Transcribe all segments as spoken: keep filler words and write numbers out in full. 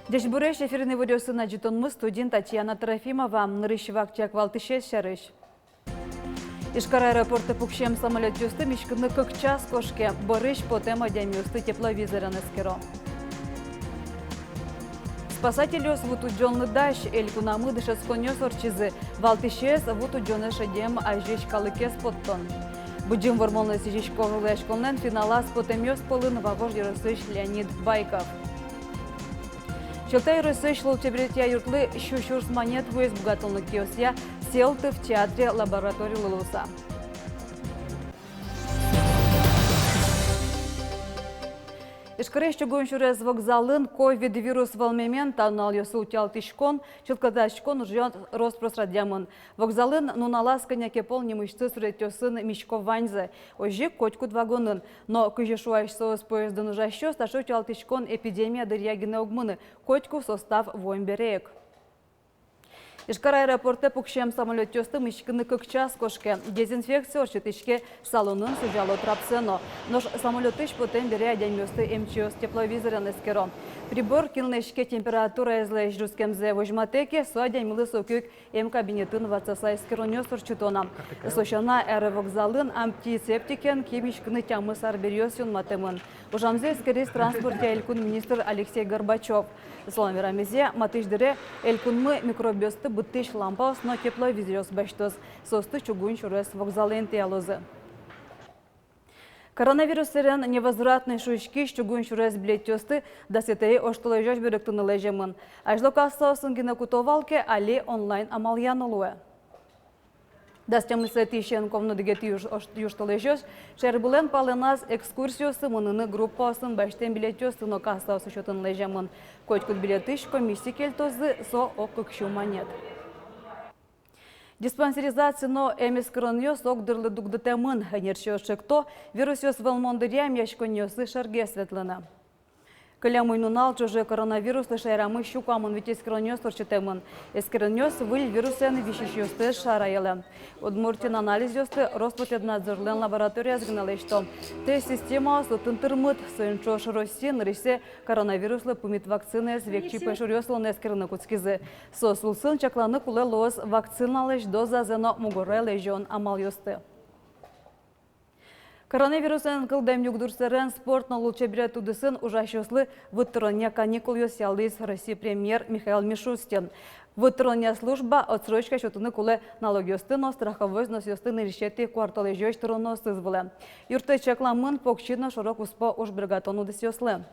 Ӟечбуресь! Эфирын иворъёсын адӟытонмы, студиын Татьяна Трофимова. Нырысь вакчияк валтӥсез сярысь. Ижкар аэропортэ пуксем самолётъёсты миськыны кык час кошке. Бӧрысь потэм адямиосты тепловизорен эскеро. Спасательёс вутудӟонлы дась. Элькунамы дышетсконъёс ортчизы. Валтӥсез — вутудӟонэ шедем азьысь калыкез поттон. Быдӟым Вормонлы сӥзисько вожвылъяськонлэн финалаз потэмъёс пӧлын Вавож ёросысь Леонид Байков. Сюмси ёросысь лулчеберетъя юртлы сю сюрс манет вуиз, быгатонлыкъёсъя Сельтов театре лабораторилы луыса. Ижкарысь чугун сюрес вокзалын ковид вирус вӧлмемен та нуналъёсы утялтӥськон, чылкытатӥськон ужъёс рос-прос радъямын. Вокзалын нуналаз кӧня ке пол нимысьтыз суретъёсын мисько ваньзэ. Озьы ик котькуд вагонын. Но кызьы шуо асьсэос поездын ужасьёс, таӵе утялтӥськон эпидемия дыръя гинэ уг мыны, котьку состав вуэм бере ик. Ижкар аэропортэ пуксем самолётъёсты миськыны кык час кошке. Дезинфекция ортчытӥське салонын, сузяло трапсэ но. Нош самолётысь потэм бере адямиосты эмчиос тепловизорен эскеро. Прибор кинлэсь ке температураезлэсь ӝутскемзэ возьматэ ке, со адямилы соку ик эмкабинетын ватсаса эскеронъёс ортчыто на. Со сяна, аэровокзалын антисептикен ки миськыны тямыс арбериос юнматэмын. Ужамзэ эскериз транспортъя элькун министр Алексей Горбачёв. Солэн верамезъя, матысь дыре элькунмы микробъёсты быдтӥсь лампаос но тепловизоръёс басьтоз. Соосты чугун сюрес вокзалэ интыялозы. Коронавирус сэрен невозвратной шуиськись чугун сюрес билетъёсты дасэтӥ оштолэзёзь берыктыны лэземын. Азьло кассаосын гинэ куто вал ке, али онлайн амалъя но луэ. Дас тямысэтӥысен ковно дыгетӥ юж-, ош-, южтолэзёзь шаербылэн палэназ экскурсиосы мыныны группаосын басьтэм билетъёсты но кассаосы сётыны лэземын. Котькуд билетысь комисси кельтозы, со ог кык сю манет. Диспансеризация но эмэскеронъёс ог дырлы дугдытэмын. Ӧнерчиос чекто, вирусъёс вӧлмон дыръя эмъяськонниослы шергес ветлыны. Кылем уй-нунал ӵоже коронавируслы шаерамы сю куамын вить эскеронъёс ортчытэмын. Эскеронъёс выль вирусэн висисьёсты шараялэ. Удмуртиын анализъёсты Роспотребнадзорлэн лабораторияз гинэ лэсьто. Тест системаос отын тырмыт, соин ӵош Россиын нырысьсэ коронавируслы пумит вакцинаез векчи пӧйшуръёс улын эскерыны кутскизы. Соос улсын чакланы кулэ луоз вакциналэсь дозазэ но мугоре лэзён амалъёсты. Коронавирусэн кылдэм югдур сэрен спорт но лулчеберет удысын ужасьёслы выт тыронъя каникулъёс ялӥз Россия премьер Михаил Мишустин. Выт тыронъя служба отсрочка сётыны кулэ налогъёсты но страховой взносъёсты нырысетӥ куартолэзёзь тыроноосыз вылэ. Юрттэт чакламын покчи но шоро-куспо ужбергатон удысъёслы.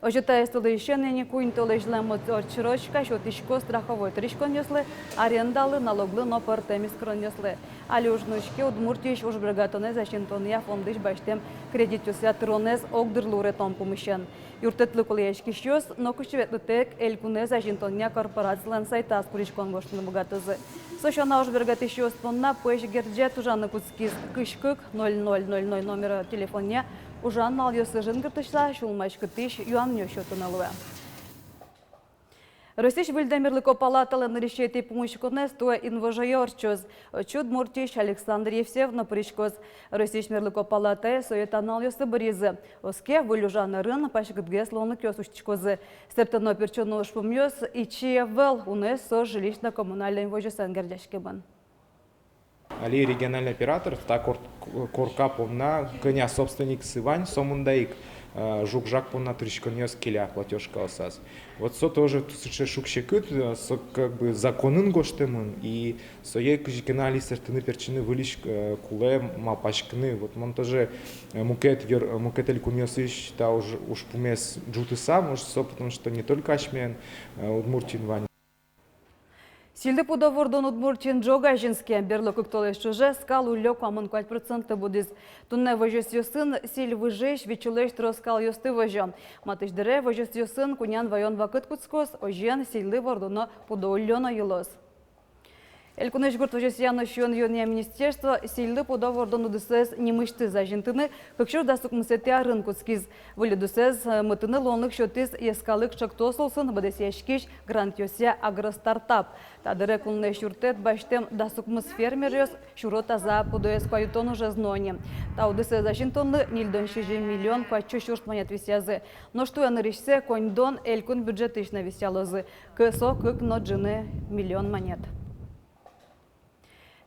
Озьы, таиз толэзьысен ини куинь толэзьлэн отсрочка сётӥськоз страховой тыриськонъёслы, арендалы, налоглы но пӧртэм эскеронъёслы. Али уж нуиське Удмуртиысь ужбергатонэз азинтонъя фондысь басьтэм кредитъёсъя тыронэз ог дырлы уретон пумысен. Юрттэтлы кулэяськисьёс нокызьы ветлытэк элькунэз азинтонъя корпорацилэн сайтаз куриськон гожтыны быгатозы. Со сяна, ужбергатӥсьёс понна пӧсь герӟет ужаны кутскиз. Кызь кык ноль ноль ноль ноль номеро телефонъя ужан нуналъёсы жингыртыса сюлмаськытӥсь юанъёс сётыны луэ. Россиысь Выльдэм мерлыко палаталы нырысетӥ пумиськонэз туэ инвожое ортчоз. Отчы Удмуртиысь Александр Евсеев но пыриськоз. Россиысь мерлыко палатае сое та нуналъёсы быръизы. Оске, выль ужан арын паськытгес луонлыкъёс усьтӥськозы. Сэрттоно-пертчоно ужпумъёс ичи ӧвӧл, уноез со жилищно-коммунальной инвожосэн герӟаськемын. Али региональный оператор та кор-, корка понна кӧня собственниксы вань, сомында ик, э, жуг-жаг понна тыриськонъёс келя платёжкаосаз. Вот со тоже ту-, сыӵе шуг-секыт, э, со как бы законын гожтэмын, и сое кызьы ке но али сэрттыны-пертчыны выльысь, э, кулэ малпаськыны. Вот мон тоже, э, мукет ёр-, мукет элькунъёсысь та уж-, ужпумез ӝутыса, может, со, потому что не только асьмелэн, э, Удмуртиын вань. Сӥльлы пудо вордон Удмуртиын ӝог азинске. Берло кык толэзь ӵоже скал уллё куамын куать процентлы будӥз. Туннэ возёсъёсын сӥль выжыысь, вичылэсь трос скалъёсты возё. Матысь дыре возёсъёсын кунян ваён вакыт кутскоз, озьыен, сӥльлы вордоно пудо уллё но йылоз. Элькунысь гурт возёсъя но сиён-юонъя министерство сӥльлы пудо вордон удысэз нимысьтыз азинтыны кык сюрс дас укмысэтӥ арын кутскиз. Выль удысэз, э, мытыны луонлык сётӥз йӧскалык чектос улсын быдэсъяськись грантъёсъя агростартап. Та дыре кунлэсь юрттэт басьтэм дас укмыс фермеръёс сюро таза пудоез куатьтон ужез нуо ни. Та удысэз азинтонлы ньыльдон сизьым миллион куатьсю сюрс манет висъязы. Нош туэ нырысьсэ коньдон элькун бюджетысь но висъялозы. Кы-, со кык но ӝыны миллион манет.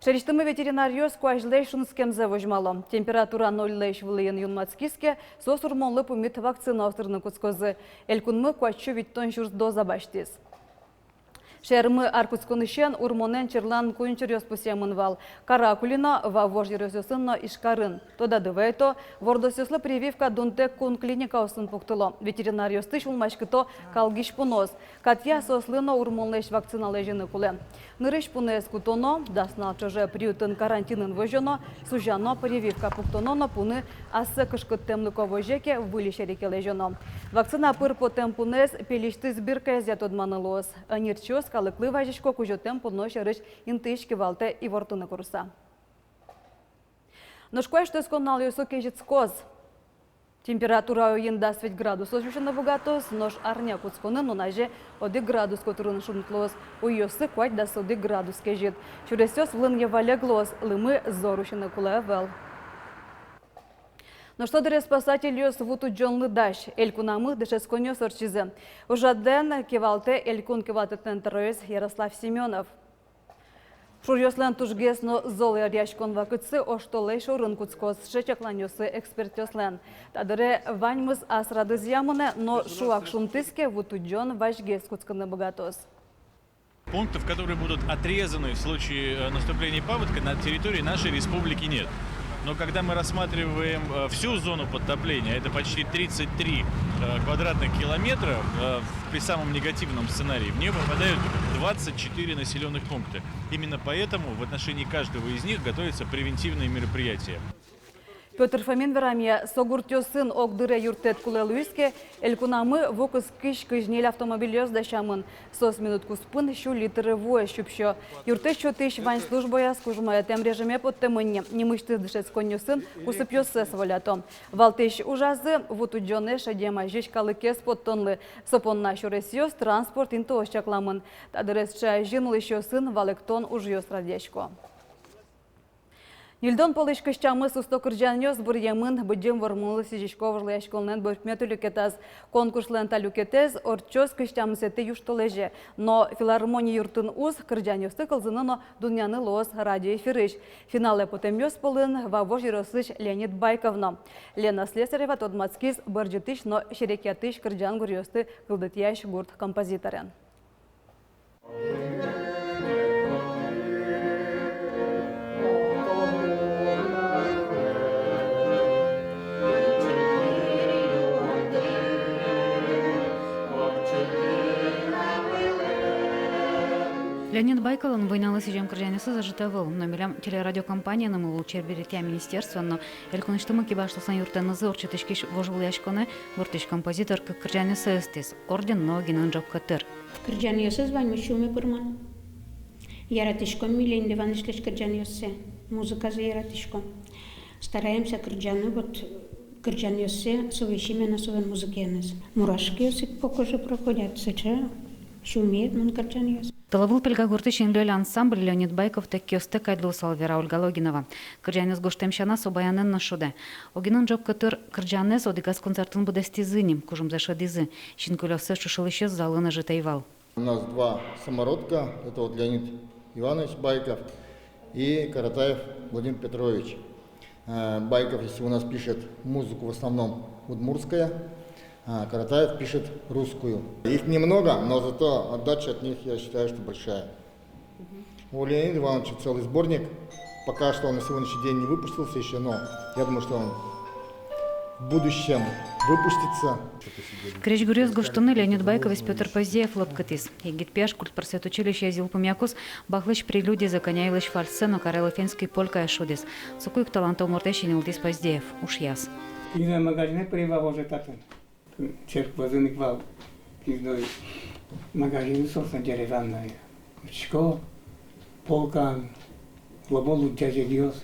Шаерысьтымы ветеринаръёс куазьлэсь шунскемзэ возьмало. Температура нольлэсь вылӥын юнматскиз ке, соос урмонлы пумит вакцинаос тырыны кутскозы. Элькунмы куатьсю витьтон сюрс доза басьтӥз. Шаермы ар кутсконысен урмонэн черлан куинь чуръёс пусъемын вал Каракулино, Вавож ёросъёсын но Ижкарын. Тодады вайто, вордосъёслы прививка дунтэк кун клиникаосын пуктыло. Ветеринаръёсты сюлмаськыто калгись пуноос. Катъя соослы но урмонлэсь вакцина лэзьыны кулэ. Нырысь пунэз кутоно, дас нунал ӵоже приютын карантинын возёно, сузяно, прививка пуктоно но пуны ассэ кышкыттэмлыко возе ке, выль серекъя лэзёно. Вакцина пыр потэм пунэз пельысьтыз биркаезъя тодманы луоз. Ӧнерчиос калыклы вазисько кузётэм пуно сярысь интыысь кивалтэ ивортыны курыса. Нош куазь тӧскон нуналъёсы кезьытскоз. Температура уйин дас вить градусозь усьыны быгатоз, нош арня кутсконын нуназе одӥг градус котырын шуныт луоз, уйёсы куать-дас одӥг градус кезьыт. Сюресъёс вылын йӧвалег луоз, лымы зор усьыны кулэ ӧвӧл. Нош со дыре спасательёс ву тудӟонлы дась. Элькунамы дышетсконъёс ортчизы. Ужрадэн кивалтэ элькун кивалтэтлэн тӧроез Ярослав Семёнов. Шуръёслэн тужгес но зол эръяськон вакытсы оштолэзь шорын кутскоз, сыӵе чакланъёсы экспертъёслэн. Та дыре ваньмыз ас радызъя мынэ, но шуак шунтӥз ке, ву тудӟон вазьгес кутскыны быгатоз. Пунктов, которые будут отрезаны в случае, э, наступления паводка, на территории нашей республики нет. Но когда мы рассматриваем, э, всю зону подтопления, это почти тридцать три, э, квадратных километра, э, в, при самом негативном сценарии в неё попадают двадцать четыре населённых пункта. Именно поэтому в отношении каждого из них готовятся превентивные мероприятия. Пётр Фомин верамъя, со гуртъёсын огдыре юрттэт кулэ луиз ке, элькунамы ву кыскись кызь ньыль автомобильёс дасямын. Соос минут куспын сю литр вуэз сюпсё. Юрттэт сётӥсь вань службаяз кужмоятэм режиме поттэмын ни, нимысьтыз дышетсконъёсын кусыпъёссэс волято. Валтӥсь ужазы — ву тудӟонэ шедем азьысь калыкез поттонлы. Со понна сюресъёс, транспорт интыос чакламын. Та дыре сыӵе азьын улӥсьёсын валэктон ужъёс радъясько. Ньыльдон полысь кызь тямыс усто кырӟанъёс быръемын Быдӟым Вормонлы сӥзисько вожвылъяськонлэн берпуметӥ люкетаз. Конкурслэн та люкетэз ортчоз кызь тямысэтӥ южтолэзе. Но филармония юртын уз кырӟанъёсты кылзыны но дунъяны луоз радиоэфирысь. Финалэ потэмъёс пӧлын Вавож ёросысь Леонид Байков но. Лена Слесарева тодматскиз бӧрӟытӥсь но серекъятӥсь кырӟан гуръёсты кылдытъясь гурт композиторен. Леонид Байковлэн войналы сӥзем кырӟанъёсыз ӧжыт ӧвӧл, но милям телерадиокомпаниенымы, лулчеберетъя министерствоен но Элькунысьтымы кибашлыослэн юрттонэнызы ортчытӥськись вожвылъяськонэ гуртысь композитор кык кырӟанъёссэ ыстӥз, «Орден» но «Огинын ӝӧк котыр». Кырӟанъёсыз ваньмыз сюлмы пырмон. Яратӥськом ми Леонид Иванычлэсь кырӟанъёссэ, музыказэ яратӥськом. Стараемся кырӟаны, вот, кырӟанъёссэ, со весь именно солэн музыкаеныз. Мурашкиос ик по коже проходят, сыӵе сюлмы мон кырӟанъёс. Тылобул Пельга гуртысь «Инлёль» ансамбль Леонид Байковтэк киостэк кадь луысал, вера Ольга Логинова. Кырӟанъёс гожтэм сяна, со баянэн но шудэ. «Огинын ӝӧк котыр» кырӟанэз одӥгаз концертын быдэстӥзы ни, кужымзэ шӧдӥзы. Синкылиоссэ ӵушылӥсьёс залын ӧжыт ӧй вал. У нас два самородка, это вот Леонид Иванович Байков и Каратаев Владимир Петрович. Э, Байков, если у нас пишет музыку, в основном удмуртская, а Каратаев пишет русскую. Их немного, но зато отдача от них, я считаю, что большая. У Леонида Ивановича целый сборник. Пока что он на сегодняшний день не выпустился ещё, но я думаю, что он в будущем выпустится. Крезьгуръёс гожтыны Леонид Байковез Пётр Поздеев лӧпкытӥз. Егит пияш культпросвет училищеез йылпумъякуз Бахлэсь прелюдиезэ, Коняевлэсь вальссэ но карело-финской полькаез шудӥз. Соку ик талантом муртэсь ини ултӥз Поздеев, ушъяз. Книжный магазинэ пыри Вавоже татын. Черк вӧзын ик вал книжной магазин, собственно, деревянной. Учко. Полкаын лобо лудӟазегъёс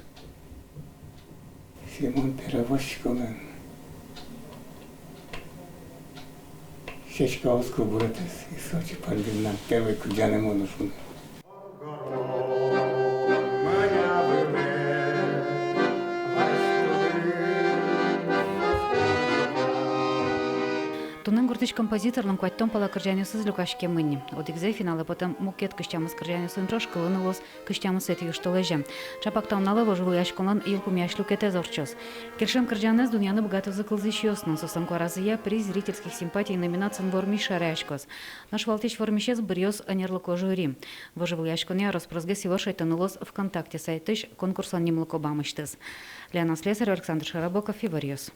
Семон Перевозчиковлэн «Сяськаос кылбуретэз». И со чипак гинэ первой кырӟанэ мон шуны. Туннэ гуртысь композиторлэн куатьтон пала кырӟанъёсыз люкаськемын ни. Одӥгзэ финалэ потэм мукет кызь тямыс кырӟанъёсын ӵош кылыны луоз кызь тямысэтӥ южтолэзе. Чапак та нуналэ вожвылъяськонлэн йылпумъясь люкетэз ортчоз. Кельшем кырӟанэз дунъяны быгатозы кылзӥсьёс но. Соослэн куаразыя приз зрительских симпатий номинациын вормись шараяськоз. Нош валтӥсь вормисез быръёз ӧнерлыко жюри. Вожвылъяськонъя рос-просгес ивор шедьтыны луоз ВКонтакте сайтысь конкурслэн нимлыко бамысьтыз. Лена Слесарева, Александр Широбоков, «Иворъёс».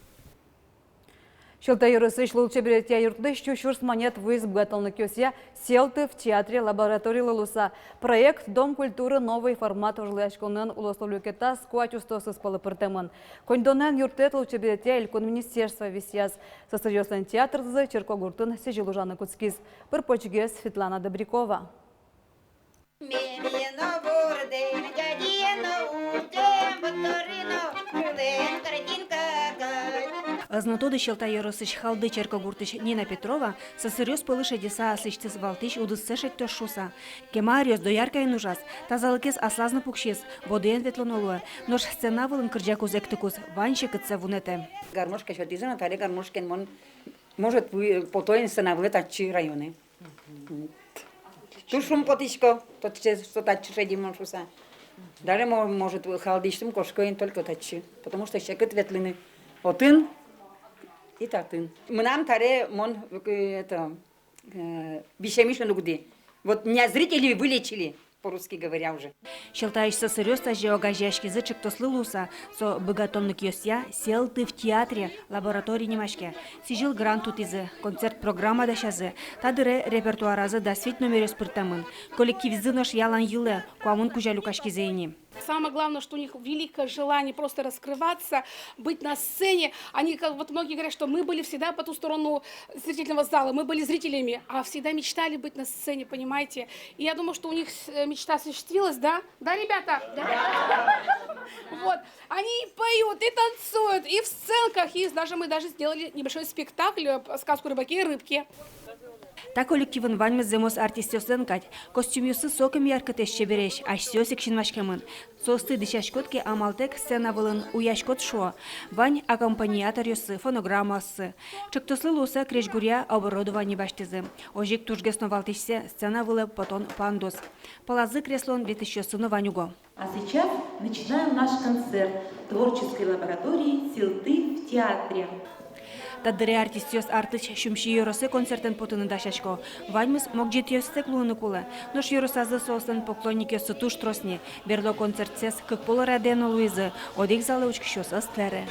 Сьӧлта ёросысь лулчеберетъя юртлы сю сюрс манет вуиз быгатонлыкъёсъя «Сел ты в театре» лабораторилы луыса. Проект «Дом культуры. Новый формат» вожвылъяськонын улослы люкетаз куать устоосыз пӧлы пыртэмын. Коньдонэн юрттэт лулчеберетъя элькун министерство висъяз. Сӧсыръёслэн театрзы Черкогуртын сӥзьыл ужаны кутскиз. Пыр-почгес Светлана Добрякова. Мемие но вордэм, дядие но утем, вот торы но кулэм картинка кадь. Ӧз но тоды Сьӧлта ёросысь Халды черкогуртысь Нина Петрова сӧсыръёс пӧлы шедьыса аслэсьтыз валтӥсь удыссэ шедьтоз шуыса. Кема аръёс дояркаын ужаз, тазалыкез аслаз но пуксиз, бодыен ветлоно луэ, нош сцена вылын кырӟакуз-эктыкуз вань секытсэ вунэтэ. Гармошка сётӥзы но, таре гармошкаен мон, может, вы-, пото ини сцена вылэ татчы районы. Туж шумпотӥсько, татчы, что татчы шедим мон шуыса. Даже, мо-, может, Халдысьтым кошко ини только татчы, потому что секыт ветлыны отын и татын. Мынам таре мон, э, это, э, висемысь но дугды. Вот меня зрители вылечили, по-русски говоря уже. Сьӧлтаысь сӧсыръёс тазьы огазеяськизы ӵектослы луыса. Со быгатонлыкъёсъя «Сел ты в театре» лаборатория нимаське. Сӥзьыл грант утӥзы, концерт программа дасязы. Та дыре репертуаразы дас вить номеръёс пыртэмын. Коллективзы нош ялан йылэ, куамын кузя люкаськизы ини. Самое главное, что у них великое желание просто раскрываться, быть на сцене. Они, как вот многие говорят, что мы были всегда по ту сторону зрительного зала, мы были зрителями, а всегда мечтали быть на сцене, понимаете? И я думаю, что у них, э, мечта осуществилась, да? Да, ребята? Да. Вот. Они и поют, и танцуют, и в сценках, и даже мы даже сделали небольшой спектакль, э, сказку «Рыбаки и рыбки». Та коллективын ваньмыз зэмос артистъёслэн кадь. Костюмъёссы сокем яркытэсь, чебересь, асьсэос ик синмаськемын. Соосты дӥсяськод ке, амалтэк сцена вылын уяськод шуо. Вань аккомпаниаторъёссы, фонограммаоссы. Ӵектослы луыса крезьгуръя оборудование басьтӥзы. Озьы ик тужгес но валтӥсьсэ — сцена вылэ потон пандус. Пӧлазы креслоын ветлӥсьёссы но вань уго. А сейчас начинаем наш концерт творческой лаборатории «Сел ты в театре». Та дыре артистъёс артысь Сюмси ёросэ концертэн потыны дасясько. Ваньмыз могӟетъёстэк луыны кулэ. Нош ёросазы соослэн поклонникъёссы туж трос ни. Берло концертсэс кык пол радэ но луизы, одӥг залэ учкисьёс ӧз тэре.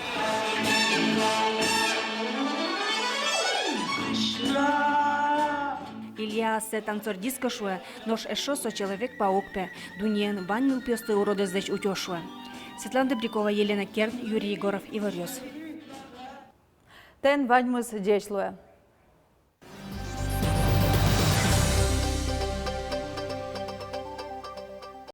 Илья ассэ танцор-диско шуэ, нош эшшо со человек-паук пе. Дуннеын вань нылпиосты уродэзлэсь утё шуэ. Светлана Добрякова, Елена Керн, Юрий Егоров, «Иворъёс». Тӥни ваньмыз, ӟеч луэ.